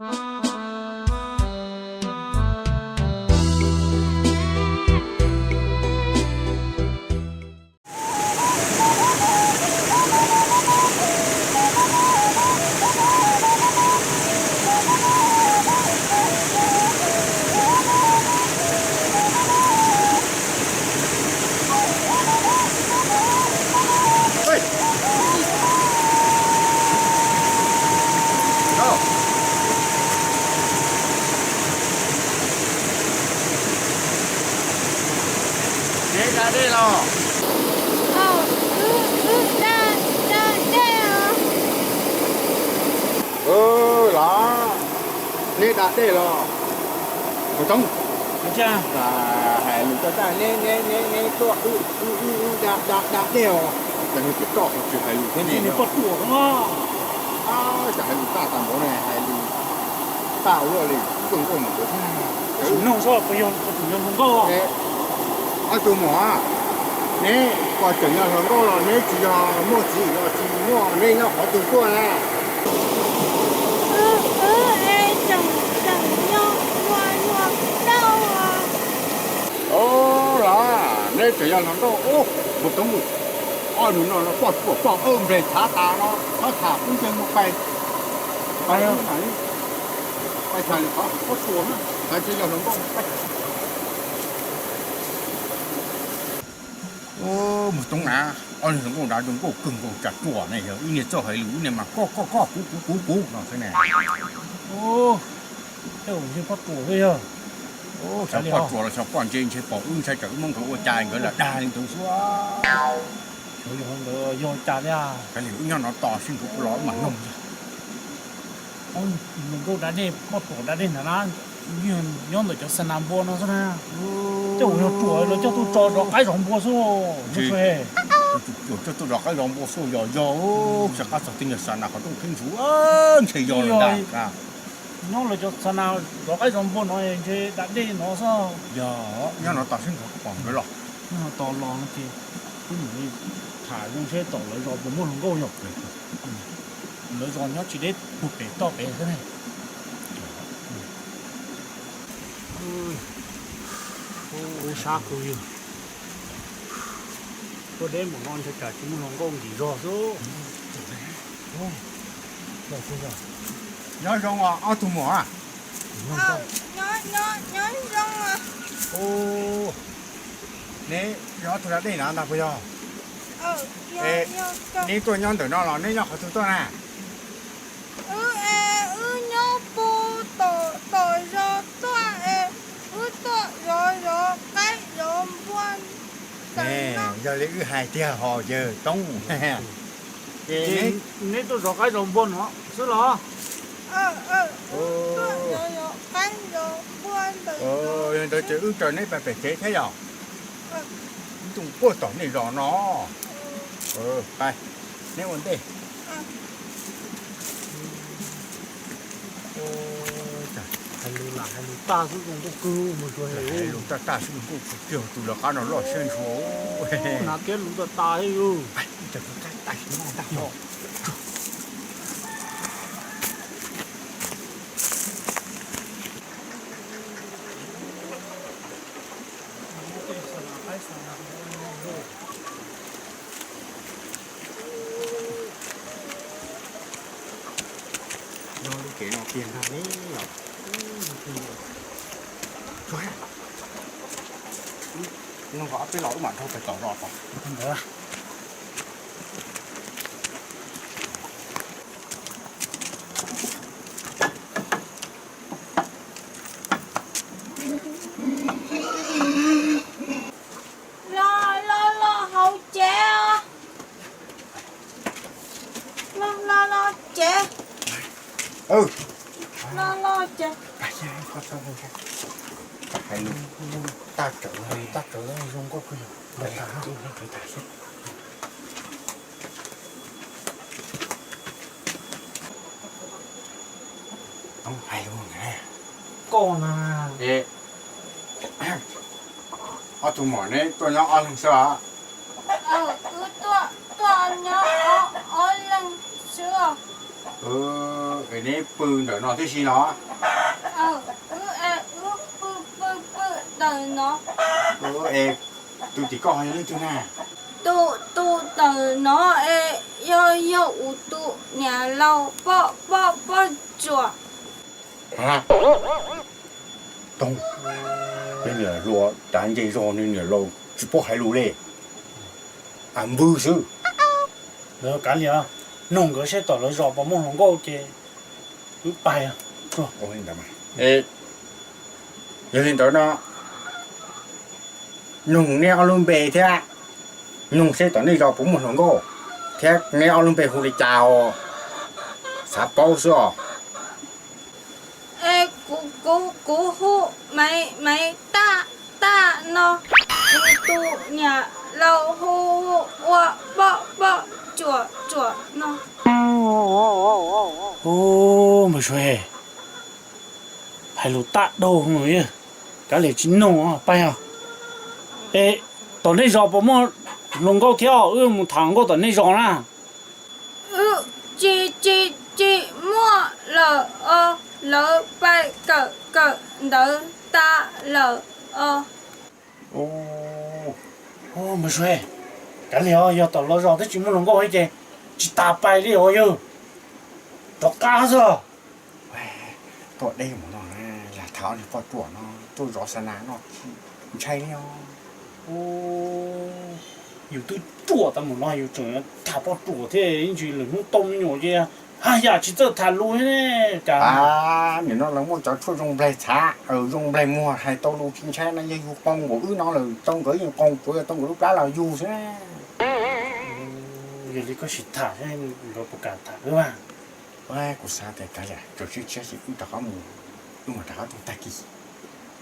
Neb da dej los? Wb da dej os. Los, neb da dej los? Mus toob, hais lus tau tag, neb, neb, neb tuaj wb da, da, da dej os. Cas nws tsis toj, tsis hais lus thiab ne? Poj ruam no. Cas hais lus tag tas npaum ne, hais lus tag ua luaj li, kuj nkauj mus ntawd thiab. Tus no xwb puas yog tus yog hluas nkauj? Ob tug muam, neb puas tseem yog hluas nkauj los neb tsis yog muaj txiv los tsis muaj, neb nyob qhov twg tuaj na? Wb, wb es tseem, tseem yog hluas, hluas nkauj. Los, neb tseem yog hluas nkauj. Mus toob, ob nus no poj ruam poj nplej txhav tas no, txhob tham, pub ntsej muag pais. Pais, pais tham lwm qhov, poj ruam, tham tsis yog hluas nkauj. Mus toob na, ob niag hluas nkauj nrad zoo nkauj kawg nkaus, tsam ruam ne, yog wb niag txawj hais lus wb niag mas koj koj koj, kuv kuv kuv kuv no xwb ne. Tej zaum ntshe poj ruam xwb yog. Xyov poj ruam los xyov poj ntse, ntshe pom wb ntshai tsam wb muab nkawd ua cas nkawd lam dag li ntawd xwb. Xyov yog ntawd yog cas li. Kav liam wb nyob no tos seb nkawd puas los wb mam noog. Hluas nkauj da dej, poj ruam da dej ntawd na, nyob ntawm cov xa nas npua no xwb na. Tej zaum yog ruam los coj tuaj tso zov qaib zov npua xwb. Ruam coj tuaj zov qaib zov npua xwb yog, yog, xyov qab txog tej nyuag xa nas qhov rooj qhib ntswg, ntshe yog lawm ntag. Nyob lawv cov xa nas zov qaib zov npua no ntshe da dej no xwb. Yog, nyob no tos seb nkawd pom nkawd los. Nyob no tos los no ces wb mus tham zoo seb tom lawv zos puas muaj hluas nkauj yog. Lawv zos nyob tsis deb, puag pem toj pem xwb ne. Ub, sab kawg li. Tuaj deb npaum no ntshe cas tsis muaj hluas nkauj ntim zog xwb. Nyob zoo os ob tug muam. Neb yog ob tug da dej na ntag puas yog? Neb tuaj nyob ntawm no los neb nyob qhov twg tuaj na? Wb, wb nyob puag tom zos tuaj es wb tuaj zov zov qaib zov npua. Yog li wb hais tiag hos yawg Toob. Ces neb tuaj zov qaib zov npua no xwb los? Yog ntawd ces wb raws neb pais pem tsev thiab yog? Wb tuaj puag tom nej zos no. Neb ua ntej. Hais lus lam hais lus tag xwb zoo nkauj kawg mus tsuas, hais lus tag tag xwb zoo nkauj kawg kiag, tus lawv qab no loj siab ntshua. Hnav kiag lus tag tas thiab yus. Nyob lub kev no tiag ntag ne los. Nyob qhov peb los wb mam dhau pes tom zos tom ntawd. Los los los hauv tsev os. Los los los tsev. Los los tsev. Hais lus tag tsawv, hais lus tag tsawv zoo nkauj kawg. Hais lus koj na. Ob tug muam neb tuaj nyob ob leeg xwb os? Wb tuaj, tuaj nyob ob, ob leeg xwb os. Es neb pw ntawm no tib si no? Wb, wb pw pw pw ntawm no. Es tus tim koj ho yog leej twg na? Tus, tus ntawm no es yog, yog kuv tus niam laus poj, poj, poj tsuam. Toog, peb niam hluas tav nce zog, nws niam laus tsis paub hais lus li. A, npwg xwb. Kav liam, nug nkawd seb tom lawv zos puas muaj hluas nkauj ces wb pais. Yog li ntawd no, nug neb ob lub npe thiab, nug seb tom nej zos puas muaj hluas nkauj, thiab neb ob lub npe hu li cas os, xav paub xwb os. Es kuv, kuv, kuv hu Maiv, Maiv Taj, Taj no, kuv tus niam laus hu ua Poj, Poj Tsuam, Tsuam no. Npawg Suav, hais lus taj dau, kav liam tsis nug, pais os. Es tom nej zos puas muaj hluas nkauj thiab os, wb mus tham hluas nkauj tom nej zos na. Tsis, tsis, tsis muaj lawm os, lawv pais kawm, kawm ntawv tas lawm os. Npawg Suav, kav liam os, yog tom lawv zos twb tsis muaj hluas nkauj li ces tsis tas pais li os yawg, rov qab xwb. Tuaj deb mus no, yog tham ob niag poj ruam no tuaj zov xa nas no, ntshai li os. Yus twb ruam tas mus no yus tseem tham poj ruam thiab, ib ntsis lwm hnub tau me nyuam ces haj yam tsis txawj tham lus ne. Cas nim no lawv muaj cov tshuaj zoo nplaig txhav, zoo nplaig muag, hais tau lus tsis ntshai no, yog yus qoo npaum wb no lawm tau nkawd yeej qoo, puav yog tau nkawd lub plab los yug xwb. Yog li koj sim tham seb nkawd puas kam tham wb mas. Kuv xav tias kav liam, tsaus tshiab tshiab ces wb rov qab mus, wb mam rov qab tuaj tag kis.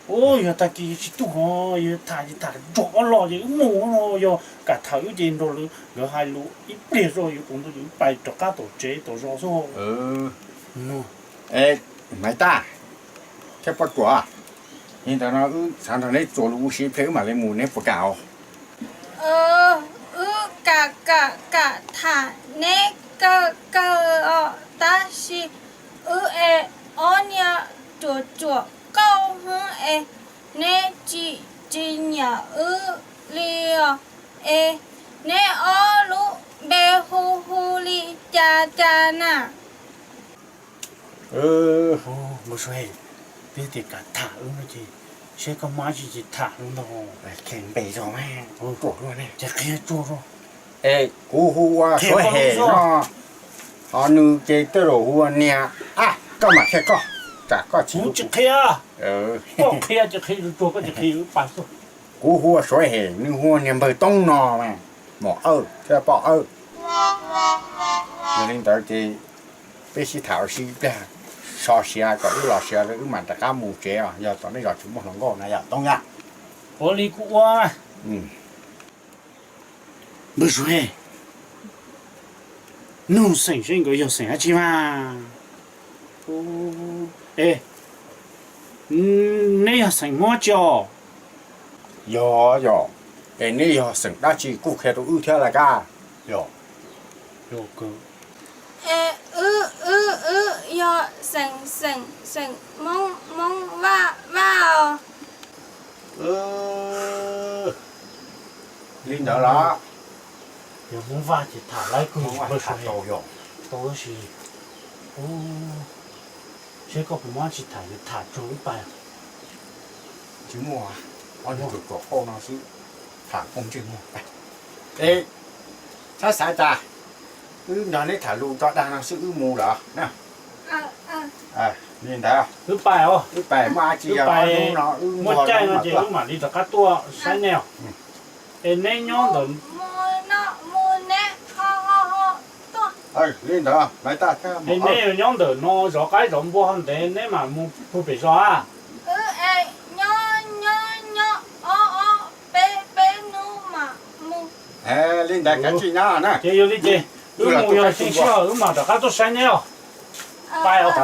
Yog tag kis tsis tuaj ho, yog tham ces tham tsuag ob los ces wb mus no, yog kam tham wb ces nrog lawv nkawd hais lus ib pliag zog yuav tsaus ntuj ces wb pais rov qab tom tsev tom zos xwb. Maiv Taj thiab poj ruam, li ntawd no wb xav nrog neb txuas lus ua si ib pliag wb mam li mus, neb puas kam os? Wb kam, kam, kam tham neb kawg kawg os, tab sis wb es ob niag ruam ruam kauj hwb es neb tsis, tsis nyiam wb li os, es neb ob lub npe hu hu li cas cas na? Npawg Suav, twb tias kam tham wb no ces seb koj muaj dab tsi ces tham los ntag. Qhia npe zog, ruam luaj ne, ces qhia tsuag zog. Es kuv hu ua Suav Hem no, ho nws ces tej zaum hu ua niag, a, koj mam qhia koj, tsam koj tsis, kuv tsis qhia. Koj qhia ces qhia tsuag, koj tsis qhia wb pais xwb. Kuv hu ua Suav Hem, nws hu ua niag npawg Toob no mas, mos Awj thiab poj Awj. Yog li ntawd ces peb sib tham ua si ib pliag, so siav kom wb los siav, wb mam rov qab mus tsev os, yog tom nej zos tsis muaj hluas nkauj na yom Toob yom. Ua li kuv ua. Npawg Suav, nug xeem seb nkawd yog xeem dab tsi mas. Es neb yog xeem Hmoob tsi os? Yog, yog. Es neb yog xeem dab tsi kuj qhia rau wb thiab laj kab. Yog, yog kawg. Es wb, wb, wb yog xeem, xeem, xeem Hmoob, Hmoob Vaj, Vaj os. Li ntawd los? Yog Hmoob Vaj ces tham laib kawg, tham tau yog. Tau tab sis seb koj puas muaj dab tsi tham, tham tsuag wb pais. Tsis muaj, ob niag ruam ruam qauj no xwb, tham poob ntsej muag. Es, txhob xav cas, wb nrog neb tham lus tso dag no xwb wb mus lawm na. Li ntawd, wb pais os, wb pais, muaj dab tsi yog ob hnub no wb muaj caij no ces wb mam li rov qab tuaj saib nej os. Es neb nyob ntawm, li ntawd, es neb nyob ntawm no zov qaib zov npua ntev neb mam mus puag pem zos a? Nyob, nyob, nyob ob, ob peb, peb hnub mam mus. Li ntawd kav tsij nyob na. Ces yog li ces wb mus yog xyoo tshiab wb mam rov qab tuaj saib neb os. Pais os.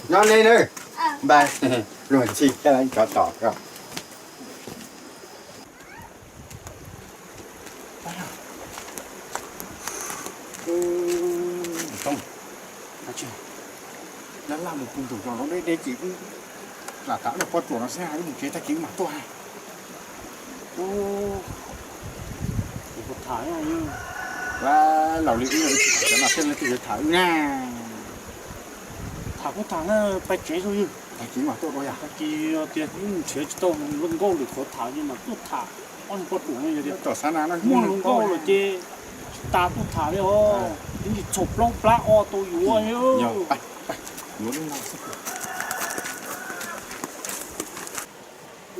Nyob neb nawb. Npaj, luag ntxhi thiab tsov tom. Laj mus puag nraum zos no deb deb ces wb lam tham ob niag poj ruam no xwb, wb mus tsev tag kis wb mam tuaj. Ub, kuv tham, laus li wb no tsis tham cov no thiaj leej twg yuav tham wb na. Tham kuj tham na, pais tsev tso yog. Tag kis mam tuaj dua yom. Tag kis tias wb mus nrhiav tsis tau hluas nkauj lwm qhov tham ces mam tuaj tham ob niag poj ruam no yog tias muaj hluas nkauj lawm ces tsis tas tuaj tham li os, ib ntsis txhaum plaub plab o tau yuav.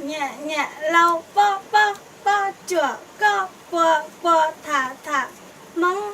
Niam niam laus poj poj poj ruam, koj puas puas tham tham Hmoob